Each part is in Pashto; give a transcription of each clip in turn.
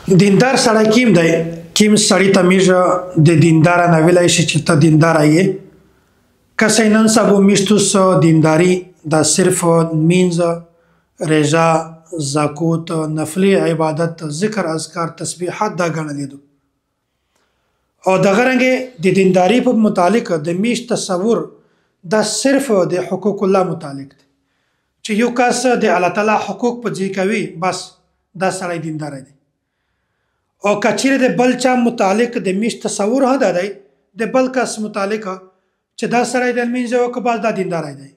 دیندار سړی کیم دی، کیم سړی ته میږ د دیندار نه ویلای شي چې ته دیندار یې. کسې نن سبا میشتوس دینداری دا صرف مینځ، رضا، زکوت، نفلی عبادت، ذکر، اذکار، تسبیحات دا ګڼلې دي. او دغه رنګ د دینداری په متعلق د میش تصور دا صرف د حقوق الله متعلق دی، چې یو کس د الله تعالی حقوق په ځای کوي بس دا سړی دیندار دی. او کچېرې د بل چا متعلق د میش تصور هم دا دی، د بل کس متعلق چې دا سړی د لمونځ وکړ بس دا دیندار دی،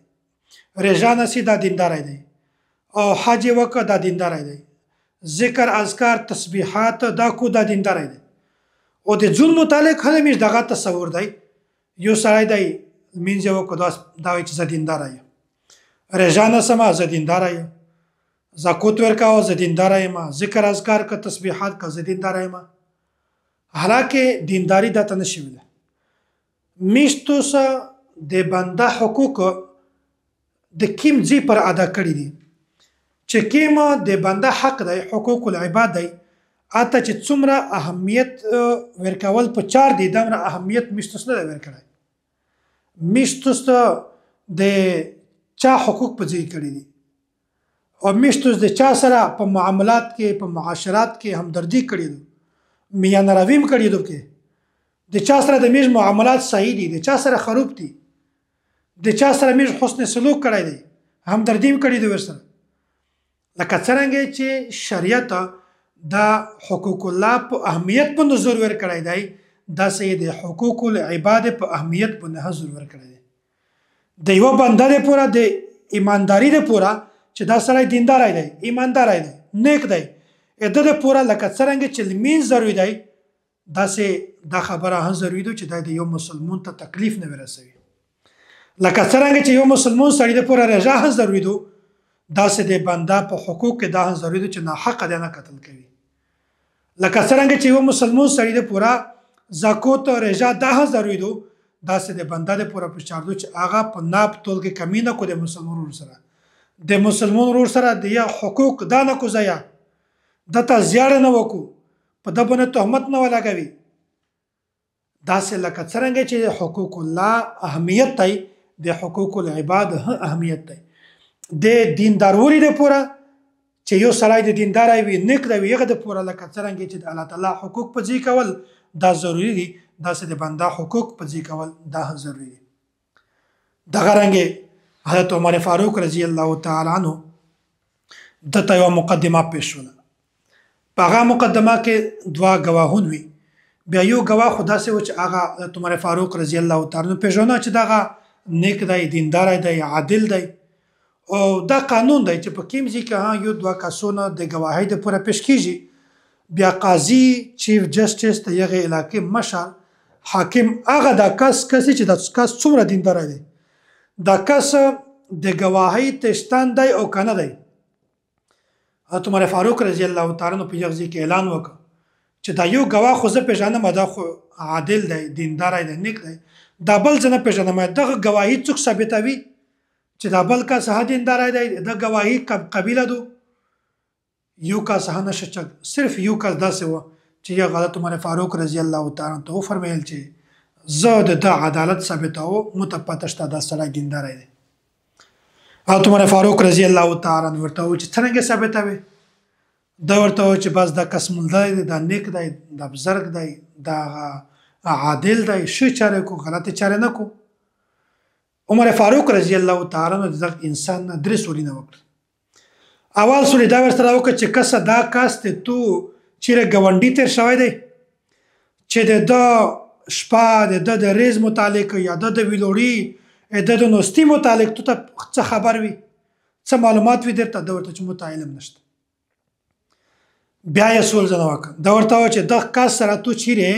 رژا نسی دا دیندار دی، او حج وکړ دا دیندار دی، ذکر اذکار تسبیحات دا کو دا دیندار دی. او د ځون متعلق هم میش دغه تصور دی، یو سړی دی لمونځ وکړ دا وایي چې زه دیندار یم، رژا نسمه زه دیندار یم، زکوت ورکاوه زه دیندار یم، ذکر اذکار که تسبیحات که زه دیندار یم. حالانکه دینداری دا ته نشي ویلی. میشتوس د بنده حقوق د کیم ځای پر ادا کړي دي، چې کیم د بنده حق دی، حقوق العباد دی، اته چې څومره اهمیت ورکول په چار دی دومره اهمیت میشتوس نه دی ورکړی. میشتوس د چا حقوق په ځای کړي دي، او میشتوس د چا سره په معاملات کې په معاشرات کې همدردي کړي دي، میانه روي هم کړي دي، کې د چا سره د میش معاملات صحیح دي، د چا سره خروب دي، د چا سره میش حسن سلوک کړی دی، همدردي هم کړي دي ورسره. لکه څرنګه چې شریعت د حقوق الله په اهمیت باندې زور ورکړی دی، داسې یې د حقوق العباد په اهمیت باندې هم زور ورکړی دی. د یوه بنده دپاره، د ایمانداري دپاره چې دا سړی دینداری دی، ایمانداری دی، نیک دی، د ده دپاره لکه څرنګه چې لمونځ ضروري دی، داسې دا خبره هم ضروري ده چې دا د یو مسلمان ته تکلیف نه ورسوي. لکه څرنګه چې یو مسلمان سړي دپاره رجا هم ضروري ده، داسې د بنده په حقوق کې دا هم ضروري ده چې ناحقه دی نه قتل کوي. لکه څرنګه چې یو مسلمان سړي دپاره زکوت او رجا دا هم ضروري ده، داسې د بنده دپاره په چار ده چې هغه په ناپ تول کې کمی نه کو د مسلمان ورور سره، د مسلمان ورور سره د یو حقوق دا نه کو ضایع، ده ته زیاړه نه وکړو، په ده باندې تهمت نه ولګوي. داسې لکه څرنګه چې د حقوق الله اهمیت دی، د حقوق العباد هم اهمیت دی. د دیندارولي دپاره چې یو سړی د دینداری وي، نیک دی وي، هغه دپاره لکه څرنګه چې د الله تعالی حقوق په ځای کول دا ضروري دي، داسې د بنده حقوق په ځای کول دا هم ضروري دي. دغه رنګې حضرت عمر فاروق رضی الله تعالی عنه ده ته یوه مقدمه پیش شوله. په هغه مقدمه کې دوه ګواهون وي. بیا یو ګواه خو داسې و چې هغه حضرت عمر فاروق رضی الله تعالی عنه پېژنه چې دغه نیک دی، دینداری دی، عادل دی، او دا قانون دی چې په کوم ځای کې هم یو دوه کسونه د ګواهۍ دپاره پیش کېږي، بیا قاضي، چیف جسټس، د هغې علاقې مشر، حاکم هغه دا کس کسي چې دا کس څومره دینداری دی، دا کس د ګواهۍ تشتن دی او که نه دی. حضرت عمر فاروق رضی الله تعالی عنه په یو ځای کې اعلان وکړ چې دا یو ګواه خو زه پېژنم، دا خو عادل دی، دینداری دی، نیک دی، دا بل زه نه پېژنم، دغه ګواهي څوک ثابتوي چې دا بل کس ها دینداری دی، د ګواهي قبیله دو؟ یو کس ها نشه چک، صرف یو کس داسې و چې یو حضرت عمر فاروق رضی الله تعالی عنه ته وفرمیل چې زه د ده عدالت ثابتوم، مو ته پته شته دا سړی دینداری دی. حضرت عمر فاروق رضی الله تعالی عنه ورته وویل چې څرنګه ثابتوې؟ ده ورته وویل چې بس دا کس مولدی دی، دا نیک دی، دا بزرګ دی، دا عادل دی، ښه چارې کو، غلطې چارې نه کو. عمر فاروق رضی الله تعالی عنه د دغه انسان نه درې سوالونه وکړل. اول سوال یې دا ورسره وکړ چې کسه دا کس دی تو چیرې ګاونډي تېر شوی دی، چې د ده شپه د ده د ریز متعلق یا د ده د ویلوړي د ده د نوستي متعلق تو ته څه خبر وي، څه معلومات وي درته؟ ده ورته چې مو ته علم نشته. بیا یې سوال ځنه وکړ، ده ورته وویل چې دغه کس سره تو چیرې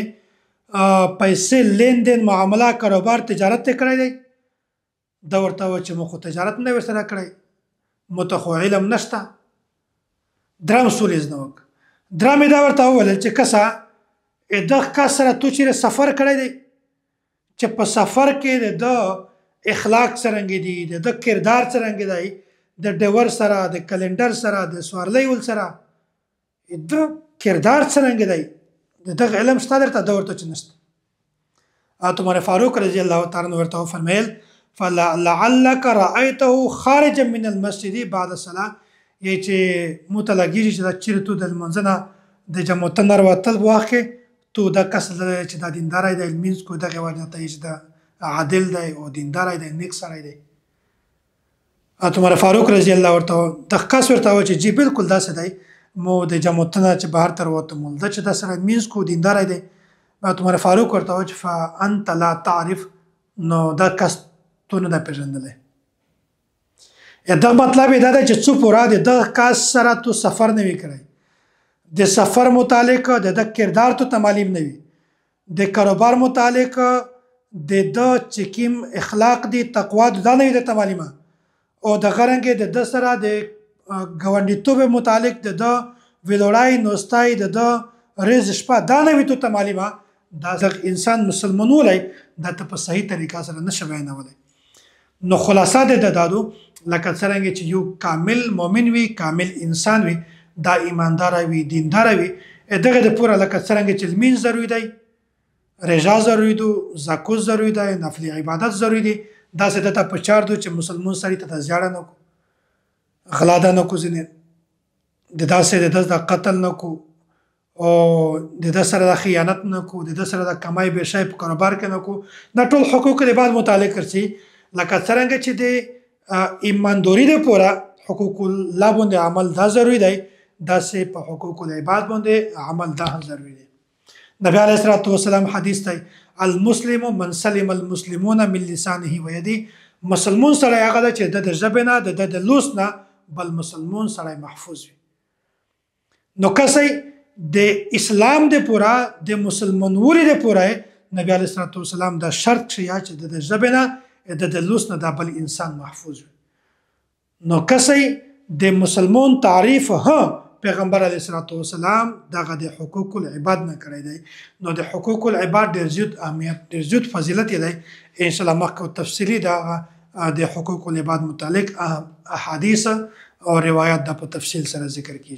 پیسې لین دین معامله کاروبار تجارت یې کړی دی؟ ده ورته وویل چې مو خو تجارت نه ورسره کړی، مو ته خو علم نشته. درم سوال یې ځنه وکړ، درم یې دا ورته وویل چې کسه دغه کس سره تو چیرې سفر کړی دی، چې په سفر کې د ده اخلاق څرنګه دي، د ده کردار څرنګه دی، د ډیور سره، د کلندر سره، د سوارلۍ ول سره، ده کردار څرنګه دی، د دغه علم شته درته؟ ده ورته چې نشته. حضرت عمر فاروق رضی الله تعالی عنہ ورته وفرمایل فلعلک رأیته خارجا من المسجد بعد الصلاه، یې چې مو ته لګېږي چې دا چیرې تو د لمانځه نه د جمعوتن نه راوتل په وخت کې تو دا کس لیدلی چې دا دینداری دی، لمونځ کو، دغې وجې نه ته یې چې دا عادل دی او دینداری دی، نیک سړی دی. حضرت عمر فاروق رضی الله ورته د کس ورته وویل چې جی بالکل داسې دی، مو د جمعوتن نه چې بهر ته راوتم ده چې دا سړی لمونځ کو، دینداری دی. حضرت عمر فاروق ورته وویل چې فانت لا تعرف، نو دا کس تو نه ده پېژندلی. دغه مطلب یې دا دی چې څو پوره د دغه کس سره تو سفر نه وي کړی، د سفر متعلق د ده کردار تو ته معلوم نه وي، د کاروبار متعلق د ده چې کوم اخلاق دي، تقوا دي، دا نه وي درته معلومه، او دغه رنګې د ده سره د ګاونډیتوب متعلق د ده ویلوړای نوستای د ده رز شپه دا نه وي تو ته معلومه، دا دغه انسان مسلمانولی دا ته په صحیح طریقه سره نشي بیانولی. نو خلاصه د ده دا دو لکه څرنګه چې یو کامل مؤمن وي، کامل انسان وي، دا ایماندار وي، دیندار وي، دغه د پوره لکه څرنګه چې لمونځ ضروري دی، رجا ضروري دو، زکوت ضروري دی، نفلي عبادت ضروري دی، داسې ده ته په چار دو چې مسلمان سړي ته د زیاړه نه کو، غلا ده نه کو، ځینې د داسې د ده د قتل نه کو، او د ده سره د خیانت نه کو، د ده سره د کمای بېشای په کاروبار کې نه کو، دا ټول حقوق د بعد متعلق ورسي. لکه څرنګه چې د ایماندوري د پوره حقوق الله باندې عمل دا ضروري دی، داسې په حقوق العباد باندې عمل دا هم ضروري دی. نبی علیه الصلاة والسلام حدیث دی، المسلم من سلم المسلمون من لسانه ویده، مسلمون سړی هغه دی چې د ده د ژبې نه، د ده د لوس نه بل مسلمون سړی محفوظ وي. نو کسئ د اسلام د پوره، د مسلمانولي د پوره نبی علیه الصلاة والسلام دا شرط کښې یا چې د ده د ژبې نه، د ده د لوس نه دا بل انسان محفوظ وي. نو کسئ د مسلمان تعریف هم پیغمبر علیه الصلاة والسلام دغه د حقوق العباد نه کړی دی. نو د حقوق العباد ډېر زیات اهمیت، ډېر زیات فضیلت یې دی. انشاءالله مخکې تفصیلي دغه د حقوق العباد متعلق احادیث او روایت دا په تفصیل سره ذکر کیږي.